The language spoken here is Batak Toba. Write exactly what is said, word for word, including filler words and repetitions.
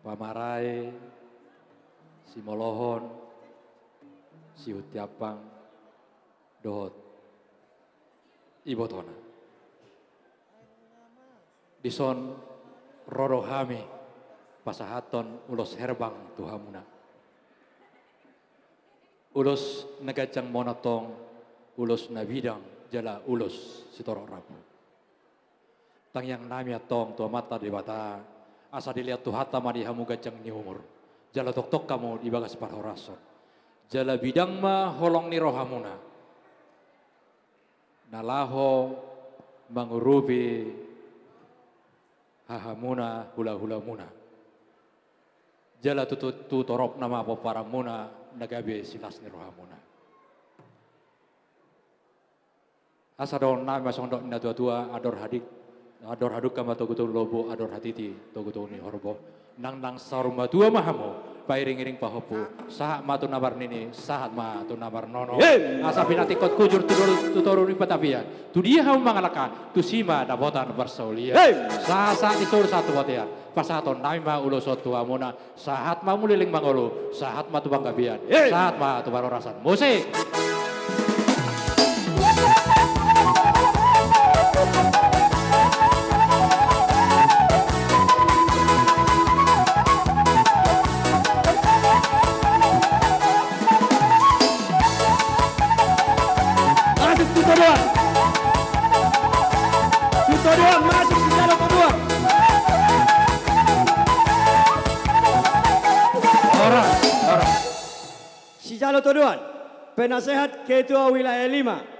Pamarae, simolohon, sihunti ampang, dohot ibotona. Dison ro do hami pasahathon ulos herbang tu hamuna. Ulos na ganjang ma on antong, ulos na bidang jala ulos sitorop rambu. Tangiang nami antong tu Amanta Debata, asa dilehon Tuhanta ma di hamu ganjang ni umur, jala tongtong hamu di bagas parhorasan. Jala bidang ma holong ni rohamuna na laho mangurupi hahamuna, hulahulamuna. Jala tu, tu, tu toropna ma pomparanmuna na gabe silas ni rohamuna. Asa dohonon nami ma songon dok ni natuatua, andor hadik, andor hadungka ma togutogu ni lombu, andor hatiti togutogu ni horbo. Nang, nang saur matua ma hamu, pairingiring pahompu, sahat ma tu na marnini, sahat ma tu na marnono. Em. Asa pinantikhon hujur tu toru, tu toru ni patapian. Tu dia hamu mangalangka, tusi ma dapotan parsaulian. Em. Sahat, sahat ni solu sahat tu bontean. Pasahaton nami ma ulos on tu hamuna, sahat ma hamu leleng mangolu, sahat ma tu panggabean, em, sahat ma tu parhorasan. Musik. Masuk tu todoan. Tu todoan, masuk sijalo todoan. Ora, ora. Sijalo todoan. Penasehat Ketua Wilayah lima.